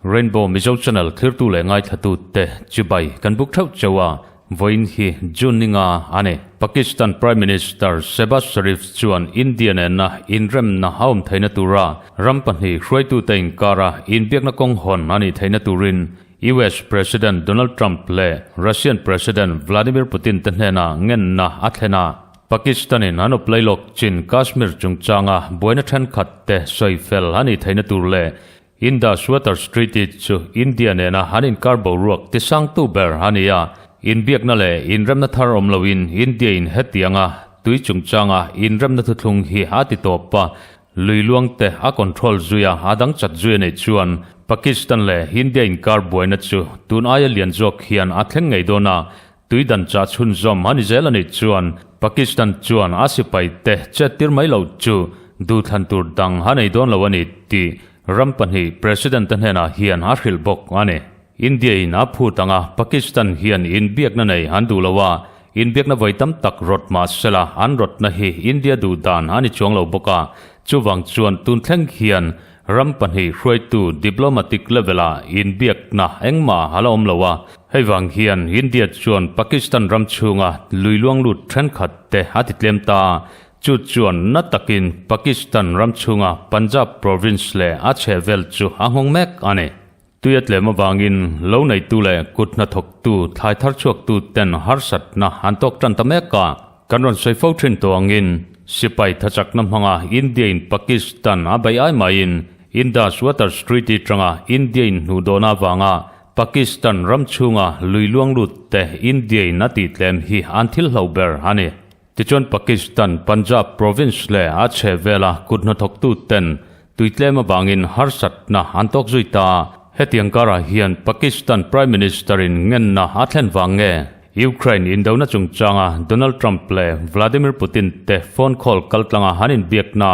Rainbow Mizo Channel thlirtu leh ngaithlatu te chibai kan buk theuh cheu a, vawiin hi June ni nga a ni. Pakistan Prime Minister Shehbaz Sharif chuan India nena inremna a awm theihna tura ram pahnih hruaitute inkara inbiakna kawng hawn a nih theihna turin US President Donald Trump leh Russian President Vladimir Putin te hnenah ngenna a thlen a. Pakistan-in an awp lailawk chin Kashmir chungchanga buaina thenkhat te sawi fel a nih theihna tur leh Indus Waters Treaty chu India nena an inkar boruak tisangtu ber a ni a, inbiakna leh inremna thar awm loin India-in hetianga tui chungchanga inremna thuthlung hi a ti tawp a, lui luangte a control zui a, a dang chat zui a neih chuan Pakistan leh India inkar buaina chu tun aia lian zawk hian a thleng ngei dawn a, tui dan chah chhunzawm a ni zel a nih chuan Pakistan chuan a sipai te chet tir mai loh chu duhthlan tur dang a nei dawn lo a ni tih ram pahnih President te hnenah hian a hrilh bawk a ni. India in a phut anga Pakistan hian inbiakna nei an duh lo a, inbiakna vawi tam tak rawt mah sela an rawtna hi India duh dan a ni chuang lo bawk a, chuvang chuan tun thleng hian Ram pahnih hruaitu diplomatic level-ah inbiakna engmah a la awm lo a, hei vang hian India chuan Pakistan ram chhunga lui luang lut thenkhat te a ti tlem ta a, chu chuan na takin Pakistan ram chhunga Punjab province leh a chhehvel chu a nghawng mek a ni. Tui a tlem avangin lo neitu leh kut hnathawktu thlai thar chhuaktu ten harsatna an tawk tan ta mek a. Kan rawn sawi fo thin tawh angin sipai thachakna hmanga India in Pakistan a beih ai maiin Indus Waters Treaty tanga India in hnuh dawhna avanga Pakistan ram chhunga lui luang lut te India in a tih tlem hi an thil hlo ber a ni. Tichuan Pakistan Punjab province leh a chhehvela kut hnathawktu ten tui tlem avangin harsatna an tawk zui ta. Hetiang karah hian Pakistan Prime Minister in ngenna a thlen vang nge Ukraine indona chungchanga Donald Trump leh Vladimir Putin te phone call kaltlanga an inbiakna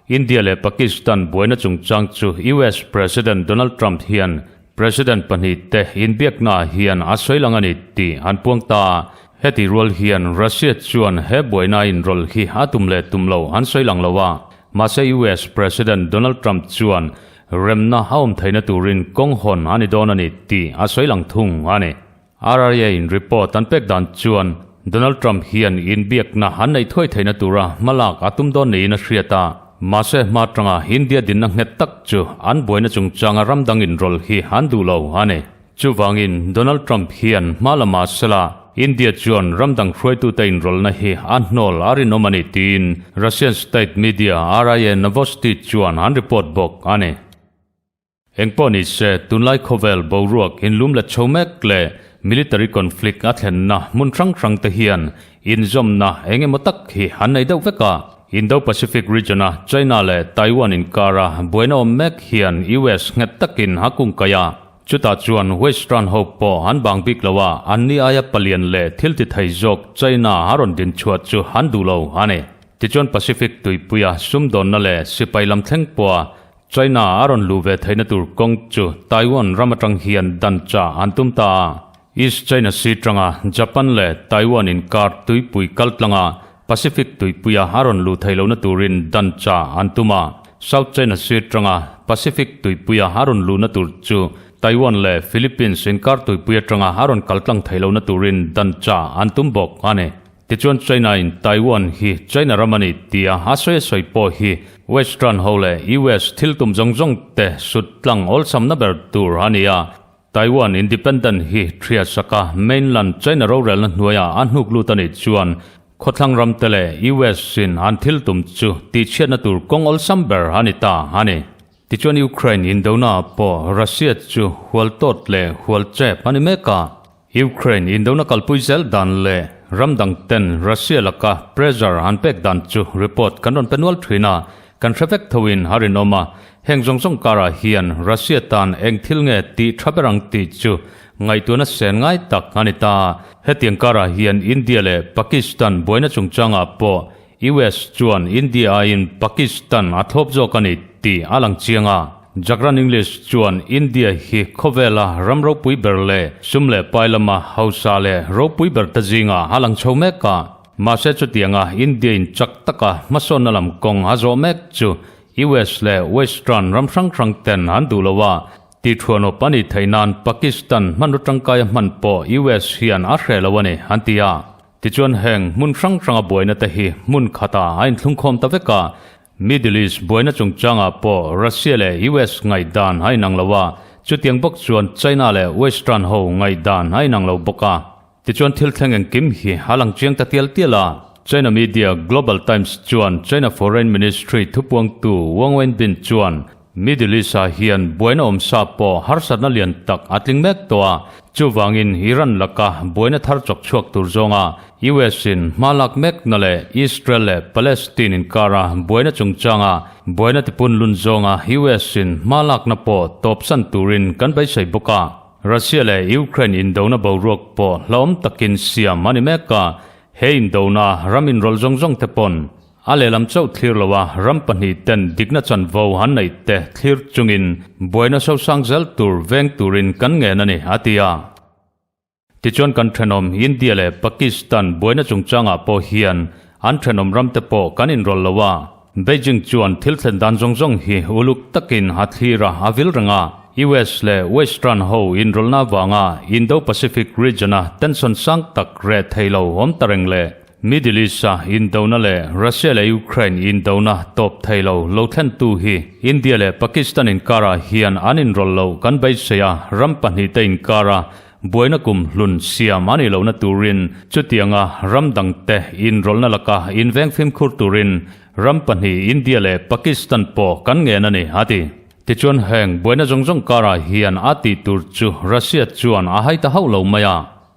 India leh Pakistan buaina chungchang chu US President Donald Trump hian President pahnihte inbiaknaah hian a sawi lang a ni tih an puang ta. Heti rual hian Russia chuan he buaina inrawlh hi a tum leh tum lo an sawi lang lo a, mahse US President Donald Trump chuan remna a awm theihna turin kawng hawn a ni dawn a ni tih a sawi lang thung a ni. RRA in report an pek dan chuan Donald Trump hian inbiakna an neih thuai theihna tura hmalak a tum dawn niin a hriat a, mahse hma atanga India dinna nghet tak chu an buaina chungchanga ram dang inrawlh hi an duh lo a ni. Chuvangin Donald Trump hian hma la mah sela India chuan ram dang hruaitute inrawlhna hi a hnawl a rinawm a ni tiin Russian state media RIA Novosti chuan an report bawk a ni. Engpawh ni se, tunlai khawvel boruak inlum let chho mek leh military conflict a thlenna hmun hrang hrang te hian inzawmna eng emaw tak hi an nei deuh vek a. Indo-Pacific region-a China leh Taiwan inkara buaina awm mek hian US nghet takin a kungkaih a. Chutah chuan Western ho pawh an bang bik lo a, anni aia palian leh thil ti thei zawk China a rawn dinchhuah chu an duh lo a ni. Tichuan Pacific tuipuia sumdawnna leh sipai lam thleng pawha China a rawn luh ve theihna tur kawng chu Taiwan ram atang hian dan chah an tum ta a. East China Sea tanga Japan leh Taiwan inkar tuipui kal tlanga Pacific tuipuia a rawn luh theih lohna turin dan chah an tum a. South China Sea tanga Pacific tuipuia a rawn luhna tur chu Taiwan leh Philippines inkar tuipui atanga a rawn kal tlang theih lohna turin dan chah an tum bawk a ni. Tichuan China in Taiwan hi China ram a ni tia a sawi a sawi pawh hi Western ho leh US thil tum zawng zawng te sut tlang awlsamna ber tur a ni a. Taiwan independent hi thria saka mainland China rorelna hnuaiah a hnuk lut a nih chuan khawthlang ram te leh US in an thil tum chu tihchhiatna tur kawng awlsam ber a ni ta a ni. Tichuan Ukraine indona ah pawh Russia chu hual tawt leh hual chep a ni mek a. Ukraine indona kalpui zel dan leh ram dang ten Russia laka pressure an pek dan chu report kan rawn pe nual thin a, kan hre vek tho in a rinawm a. Heng zawng zawng karah hian Russia tan eng thil nge tih tha ber ang tih chu ngaihtuahna sen ngai tak a ni ta. Hetiang karah hian India leh Pakistan buaina chungchangah pawh US chuan India aiin Pakistan a thlawp zawk a ni tih a lang chiang a. Jagran English chuan India hi khawvela ram ropui ber leh sum leh pai lama hausa leh ropui ber te zingah a lang chho mek a. Mahse chutianga India in chak taka hmasawnna lam kawng a zawh mek chu US leh Western ram hrang hrang ten an duh lo a, tithuanawp a nih theih nan Pakistan hmanraw tangkaia hman pawh US hian a hreh lo a ni, an ti a. Tichuan heng hmun hrang hranga buaina te hi hmun khatah a inthlungkhawm ta vek a, Middle East buaina chungchangah pawh Russia leh US ngaihdan a inang lo a, chutiang bawk chuan China leh Western ho ngaihdan a inang lo bawk a. Tichuan thil thleng engkim hi a lang chiang ta tial tial a. China media Global Times chuan China Foreign Ministry thupuangtu Wang Wenbin chuan Middle East-ah hian buaina awm sa pawh harsatna lian tak a tling mek tawh a, chuvangin Iran laka buaina thar chawk chhuak tur zawnga US-in hma lak mekna leh Israel leh Palestine inkara buaina chungchanga buaina tipun lun zawnga US-in hma lakna pawh tawpsan turin kan beisei bawk a. Russia leh Ukraine indona boruak pawh hlauhawm takin siam a ni mek a, he indona ram inrawlh zawng zawng te pawn a lehlam chauh thlir loa ram pahnih ten dikna chanvo an neih te thlir chungin buaina sosang zel tur veng turin kan ngen a ni, a ti a. Tichuan kan thenawm India leh Pakistan buaina chungchangah pawh hian an thenawm ramte pawh kan inrawlh lo a. Beijing chuan thil thlen dan zawng zawng hi uluk takin a thlir a, a vil reng a. US leh Western ho inrawlhna avanga Indo-Pacific region-a tension sang tak reh thei lo awm ta reng leh Middle East-a indona leh Russia leh Ukraine indona tawp thei lo lo thlentu hi India leh Pakistan inkarah hian an inrawlh loh kan beisei a, ram pahnihte inkara Buaina kum hlun siam a nih lohna turin chutianga ram dangte inrawlhna laka inveng fimkhur turin ram pahnih India leh Pakistan pawh kan ngen a ni, a ti. Tichuan heng buaina zawng zawng karah hian a tih tur chu Russia chuan a hai ta hauh lo mai a.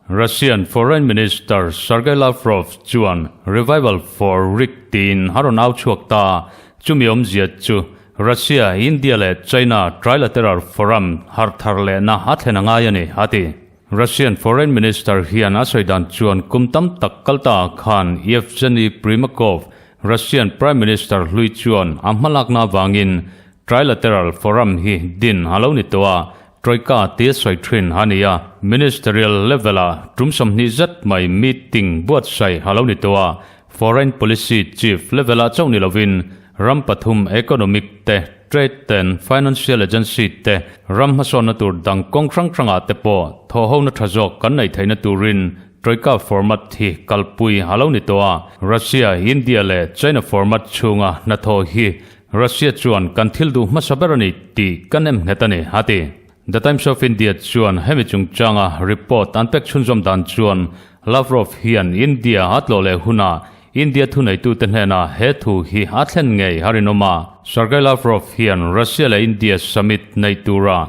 Russian Foreign Minister Sergei Lavrov chuan Revival for Rik tiin a rawn au chhuak ta. Chumi awmzia chu Russia, India leh China Trilateral Forum harh thar lehna a thlen a ngai a ni, a ti. Russian Foreign Minister hian a sawi dan chuan kum tam tak kal ta ah khan Yevgeny Primakov, Russian Prime Minister hlui chuan a hmalakna avangin Trilateral Forum hi din a lo ni tawh a, Troika tia sawi thin a ni a, Ministerial level-ah tum 20 zet mai meeting buatsaih a lo ni tawh a, Foreign Policy Chief level-ah chauh ni lovin Ram pathum economic te, trade ten financial agency te, ram hmasawnna tur dang kawng hrang hrangah te pawh thawhhona tha zawk kan neih theihna turin Troika format hi kalpui a lo ni tawh a. Russia, India leh China format chhunga hnathawh hi Russia chuan kan thil duh hmasa ber a ni tih kan em nghet a ni, a ti. The Times of India chuan hemi chungchanga report an pek chhunzawm dan chuan Lavrov hian India a tlawh leh hunah India thuneitute hnenah he thu hi a thlen ngei a rinawm a. Sergei Lavrov hian Russia leh India summit nei tura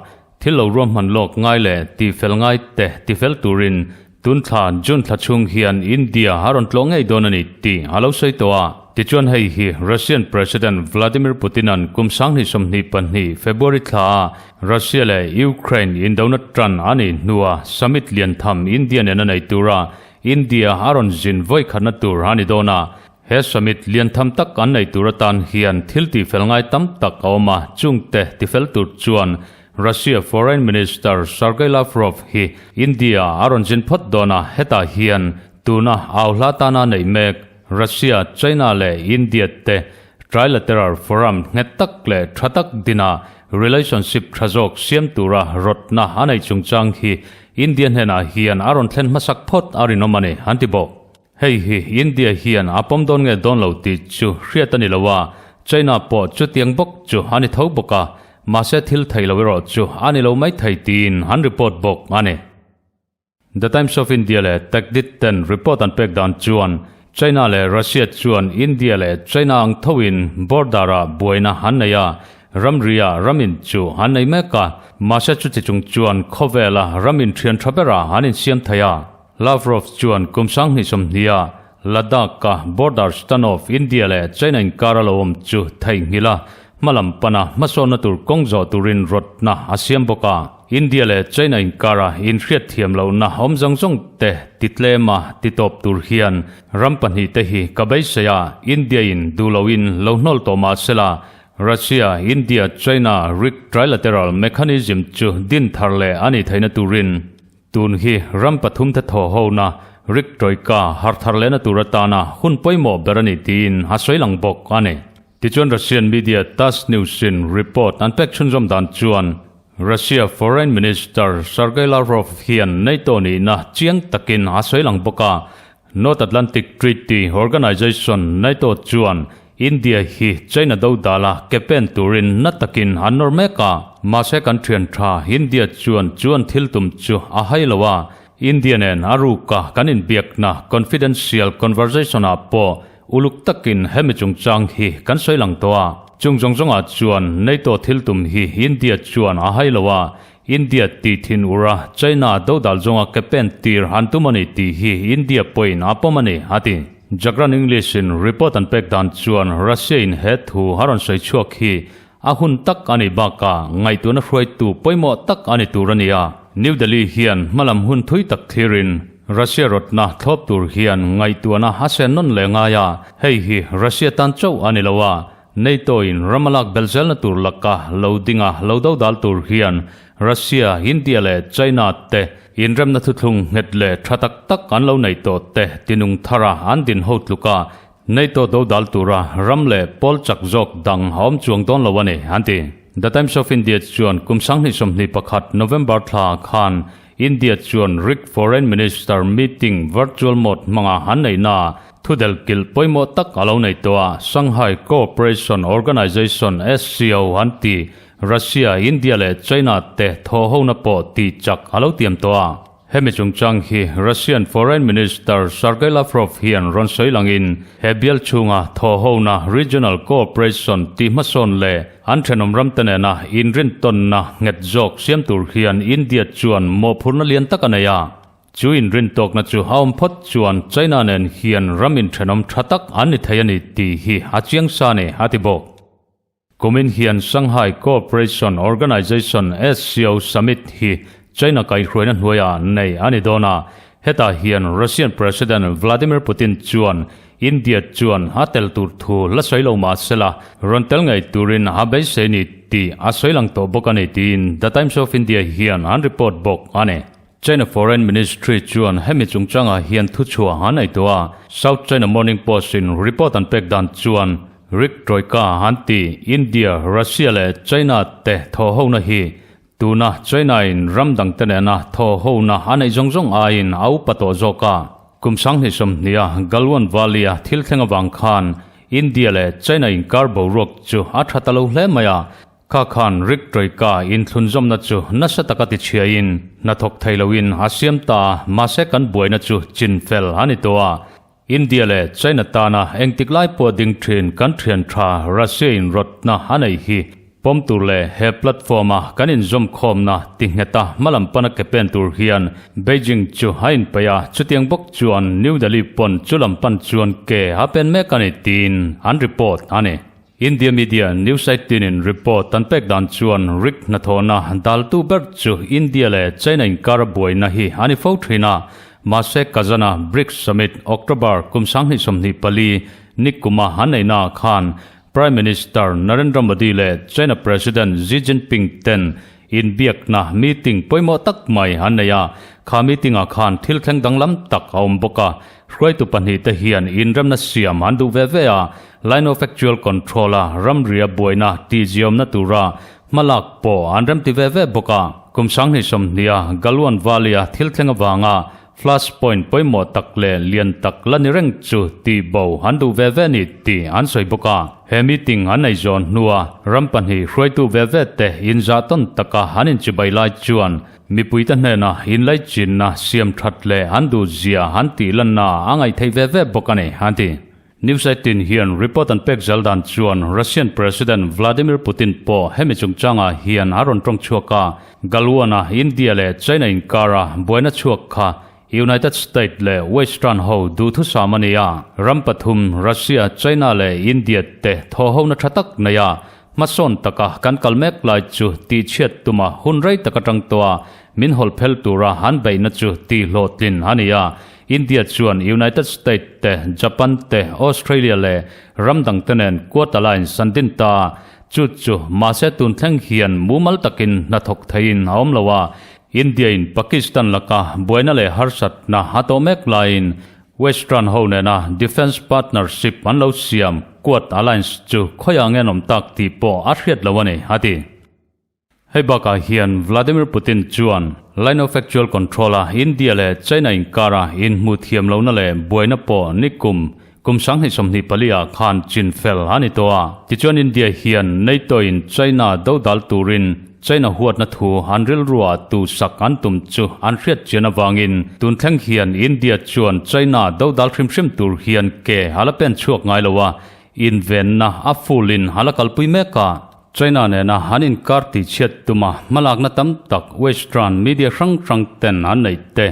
thil lo ruahman lawk ngai leh tifel ngai te tifel turin tun thla June thla chhung hian India a rawn tlawh ngei dawn a ni tih a lo sawi tawh a. Tichuan hei hi Russian President Vladimir Putin-a'n kum 2022 February thla a Russia leh Ukraine indona tan a nih hnua summit lian tham India nen a nei tura India a rawn zin vawi khatna tur a ni dawn a, he summit lian tham tak an nei tur atan hian thil tihfel ngai tam tak a awm a, chungte tifel tur chuan Russia Foreign Minister Sergei Lavrov hi India a rawn zin phawt dawn a, hetah hian tuna au hla tana neih mek Russia, China leh India te Trilateral Forum nghet tak leh tha tak dina relationship tha zawk siam tura rawtna a neih chungchang hi India hnenah hian a rawn thlen hmasak phawt a rinawm a ni, an ti bawk. Hei hi India hian a pawm dawn nge dawn lo tih chu hriat a ni lo a, China pawh chutiang bawk chu a ni tho bawk a, mahse thil thei lo erawh chu a ni lo maithei tiin an report bawk a ni. The Times of India leh Tacdit ten report an pek dan chuan China leh Russia chuan India leh China ang thoin border-ah buaina an nei a, ramri-ah ram in chu an nei mek a, mahse chuti chung chuan khawvela ram inthian tha berah an insiam thei a. Lavrov chuan kum 2020-ah Ladakh-a border standoff India leh China inkar a lo awm chu theihnghilh a, hmalam pana hmasawnna tur kawng zawh turin rawtna a siam bawk a. India leh China inkara inhriat thiam lohna awm zawng zawng te ti tlem a ti tawp tur hian ram pahnih te hi ka beisei a, India in duh loin lo hnawl tawh mah sela. Russia, India, China rik trilateral mechanism chu din thar leh a nih theihna turin tun hi ram pathumte thaw hona rik troika har thar lehna tur atana hun pawimawh ber a ni tiin a sawi lang bawk a ni. Tichuan Russian media Tass News-in report an pek chhunzawm dan chuan Russia Foreign Minister Sergei Lavrov hian NATO nihna chiang takin a sawi lang bawk a, North Atlantic Treaty Organization, NATO, chuan India hi China do dala ke pen turin na takin an nawr mek a. Mahse kan thian tha India chuan chuan thil tum chu a hai lo a, India nen a ruka kan inbiakna confidential conversation ah pawh uluk takin hemi chungchang hi kan sawi lang tawh a. Chung zawng zawngah chuan NATO thil tum hi India chuan a hai lo a, India tih thin ura China dodal zawnga ke pen tir an tum a ni tih hi India pawhin a pawm a ni, a ti. Jagran English in report an pek dan chuan Russia in he thu a rawn sawi chhuak hi a hun tak a nih bakah ngaihtuahna hruaitu pawimawh tak a ni tur a ni a. New Delhi hian hmalam hun thui tak thlirin Russia rawtna thlawp tur hian ngaihtuahna a sen nawn leh ngai a, hei hi Russia tan chauh a ni lo a, NATO in ram a lak belh zelna tur laka lo dinga lo do dal tur hian Russia, India leh China te inremna thuthlung nghet leh tha tak tak an lo nei tawh te tinung thara an din ho tluka NATO do dal tura ram leh pawl chak zawk dang a awm chuang dawn lo a ni, an ti. The Times of India chuan kum 2021 November thla khan India chuan rik Foreign Minister meeting virtual mode hmanga an neihna Thudel kilh pawimawh tak a lo nei tawh a, Shanghai Cooperation Organization, SCO, an ti. Russia, India leh China te thawhhona pawh tih chak a lo tiam tawh a. Hemi chungchang hi Russian Foreign Minister Sergei Lavrov hian rawn sawi langin he bial chhunga thawhhona regional cooperation tih hmasawn leh an thenawm ramte nena inrintawnna nghet zawk siam tur hian India chuan mawhphurhna lian tak a nei a. Chu inrintawkna chu a awm phawt chuan China nen hian ram inthenawm tha tak an ni thei a ni tih hi a chiang sa ni, a ti bawk. Kumin hian Shanghai Cooperation Organization, SCO, Summit hi China kaihhruaina hnuaiah nei a ni dawn a, hetah hian Russian President Vladimir Putin chuan India chuan a tel tur thu la sawi lo mah sela, rawn tel ngei turin a beisei ni tih a sawi lang tawh bawk a ni tiin The Times of India hian an report bawk a ni. China Foreign Ministry chuan hemi chungchangah hian thuchhuah an ei tawh a, South China Morning Post-in report an pek dan chuan Rik Troika an ti India, Russia leh China te thawhhona hi tuna China-in ram dangte nena thawhhona a neih zawng zawng aiin a upa tawh zawk a. Kum 2020-a Galwan Valley-a thil thleng avang khan India leh China inkar boruak chu a tha ta lo hle mai a, Kha khan Rick Troika inthlunzawmna chu nasa taka tichhiain hnathawk thei loin a siam ta a, mahse kan buaina chu chin fel a ni tawh a. India leh China tana engtik lai pawh ding thin kan thian tha Russia in rawtna a nei hi pawm tur leh he platform a kan inzawm khawmna ti ngheta hmalam pana ke pen tur hian Beijing chu a inpeih a, chutiang bawk chuan New Delhi pawn chu lam pan chuan ke a pen mek a ni tiin an report a ni. India media news site tinin report an pek dan chuan rik hnathawhna daltu ber chu India leh China inkara buaina hi a ni fo thin a, mahse Kazan-a BRICS Summit October kum 2024 ni kuma an neihnaah khan Prime Minister Narendra Modi leh China President Xi Jinping ten Inbiakna meeting pawimawh tak mai an nei a, kha meeting-ah khan thil thleng danglam tak a awm bawk a, hruaitu pahnihte hian inremna siam an duh ve ve a, line of actual control-a ramria buaina tihziawmna tura hmalak pawh an remti ve ve bawk a. Kum 2020-a Galwan Valley-a thil thleng avanga Flash point pawimawh tak leh lian tak la ni reng chu tih bo an duh ve ve ni tih an sawi bawk a. He meeting an nei zawn hnua ram pahnih hruaitu ve ve te inzah tawn taka an inchibai lai chuan mipuite hnena inlaichinna siam that leh an duh zia an tih lanna a ngaihtheih ve ve bawk a ni, an ti. News 18 hian report an pek zel dan chuan Russian President Vladimir Putin pawh hemi chungchangah hian a rawn tawng chhuak a, Galwan-a India leh China inkara buaina chhuak kha United State leh Western ho duhthusam a ni a, ram pathum Russia, China leh India te thawhhona tha tak nei a, hmasawn taka kan kal mek lai chu tihchhiat tuma hun rei tak atang tawh a min hawlh phel tura an beihna chu tihhlawhtlin a ni a, India chuan United State te, Japan te, Australia leh ram dangte nen Quad Alliance an din ta. Chu chu mahse tun thleng hian mumal takin hna thawk theiin a awm lo a, India in Pakistan laka buaina leh harsatna a tawh mek laiin Western ho nena defence partnership an lo siam Quad Alliance chu khawiah nge an awm tak tih pawh a hriat lo a ni, a ti. Hei bakah hian Vladimir Putin chuan Line of Actual Control-a India leh China inkara inhmuh thiam lohna leh buaina pawh nikum kum 2024 ah khan chin fel a ni tawh a. Tichuan India hian NATO-in China dodal turin China huatna thu an rilruah tuhsak an tum chu an hriat chian avangin tun thleng hian India chuan China dodal hrim hrim tur hian ke a la pen chhuak ngai lo a, invenna a full-in a la kalpui mek a. China nena an inkar tihchhiat tuma hmalakna tam tak Western media hrang hrang ten an neih te,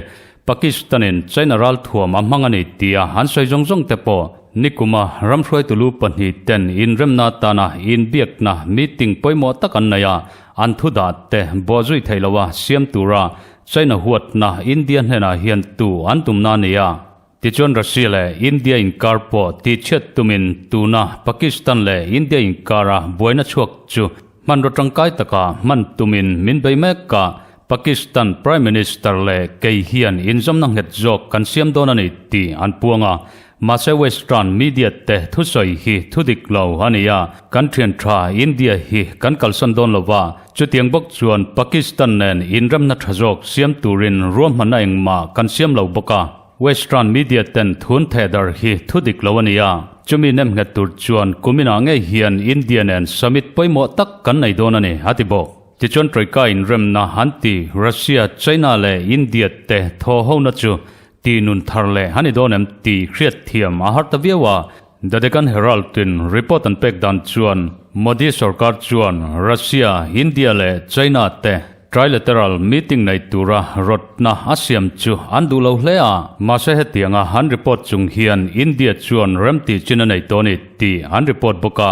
Pakistan-in China ralthuam a hmang a ni tia an sawi zawng zawng te pawh nikuma ramhruaitu lu pahnih ten inremna atana inbiakna meeting pawimawh tak an nei a, an thu dah te bawhzui theih loha siam tura China huatna India hnenah hian tu an tumna a ni a. Tichuan Russia leh India inkar pawh tihchhiat tumin tuna Pakistan leh India inkara buaina chhuak chu hmanraw tangkai taka hman tumin min bei mek a, Pakistan Prime Minister leh kei hian inzawmna nghet zawk kan siam dawn a ni tih an puang a. Mahse Western media te thusawi hi thudik lo a ni a, kan thian tha India hi kan kalsan dawn lo va, chutiang bawk chuan Pakistan nen inremna tha zawk siam turin ruahmanna engmah kan siam lo bawk a. Western media ten thun theh dar hi thu dik lo a ni a, chumi nem nghet tur chuan kuminah ngei hian India nen summit pawimawh tak kan nei dawn a ni, a ti bawk. Tichuan Troika inremna an ti Russia, China leh India te thaw hona chu tih nun thar leh a ni dawn em tih hriat thiam a har ta viau a. The Deccan Herald in report an pek dan chuan Modi sorkar chuan Russia, India leh China te Trilateral meeting nei tura rawtna a siam chu an duh lo hle a, mahse hetianga an report chung hian India chuan remtih chin a nei tawh a ni tih an report bawk a.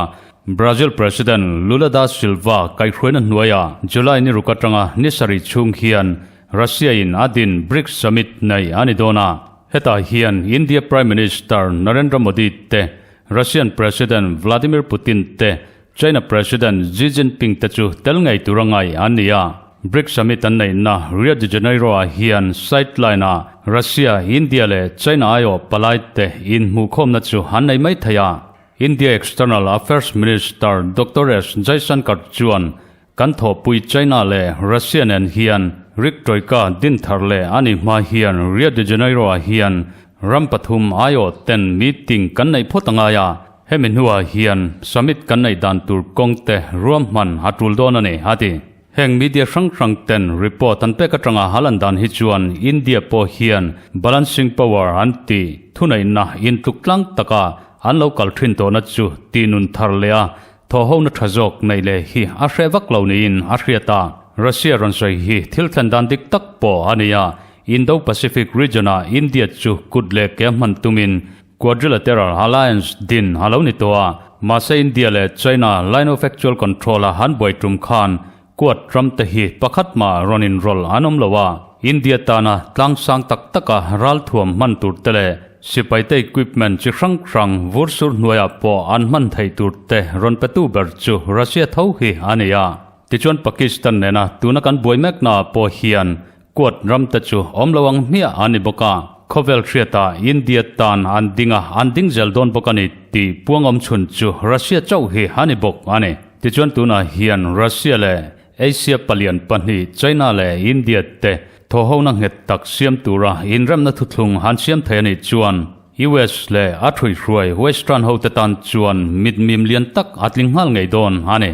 Brazil President Lula da Silva kaihhruaina hnuaiah July ni ruk atanga ni sarih chhung hian Russia in a din BRICS summit nei a ni dawn a, hetah hian India Prime Minister Narendra Modi te, Russian President Vladimir Putin te, China President Xi Jinping te chu tel ngei tur a ngai an ni a. BRICS Summit an neihna Rio de Janeiro ah hian sideline ah Russia, India leh China aiawh palai te inhmuhkhawmna chu an nei mai thei a. India External Affairs Minister Doctor S Jaishankar chuan kan thawhpui China leh Russia nen hian Rik Troika din thar leh a ni hma hian Rio de Janeiro ah hian ram pathum aiawh ten meeting kan neih phawt a ngai a. Hemi hnuah hian summit kan neih dan tur kawng te ruahman a tul dawn a ni, a ti. Heng media hrang hrang ten report an pek atanga hal an dan hi chuan India pawh hian balancing power an ti thuneihna intluk tlang taka an lo kal thin tawhna chu tih nun thar leh a thawhhona tha zawk neih leh hi a hreh vak lo niin a hriat a. Russia rawn sawi hi thil thlen dan dik tak pawh a ni a, Indo-Pacific region-ah India chu kut leh ke hman tumin Quadrilateral Alliance din a lo ni tawh a, mahse India leh China Line of Actual Control-a han buai tum khan Quad ram te hi pakhat mah rawn inrawlh an awm lo a, India tana tlang sang tak taka ralthuam hman tur te leh sipaite equipment chi hrang hrang vur sur hnuaiah pawh an hman theih tur te rawn petu ber chu Russia tho hi a ni a. Tichuan Pakistan nena tuna kan buai meknaah pawh hian Quad ram te chu awm lo ang hmiah an ni bawk a, khawvel hriatah India tan an ding a, an ding zel dawn bawk a ni tih puangawm chhun chu Russia chauh hi a ni bawk a ni. Tichuan tunah hian Russia leh Asia palian pahnih China leh India te thawhhona nghet tak siam tura inremna thuthlung han siam thei a nih chuan US leh a thuihhruai Western hote tan chuan mitmim lian tak a tling nghal ngei dawn a ni.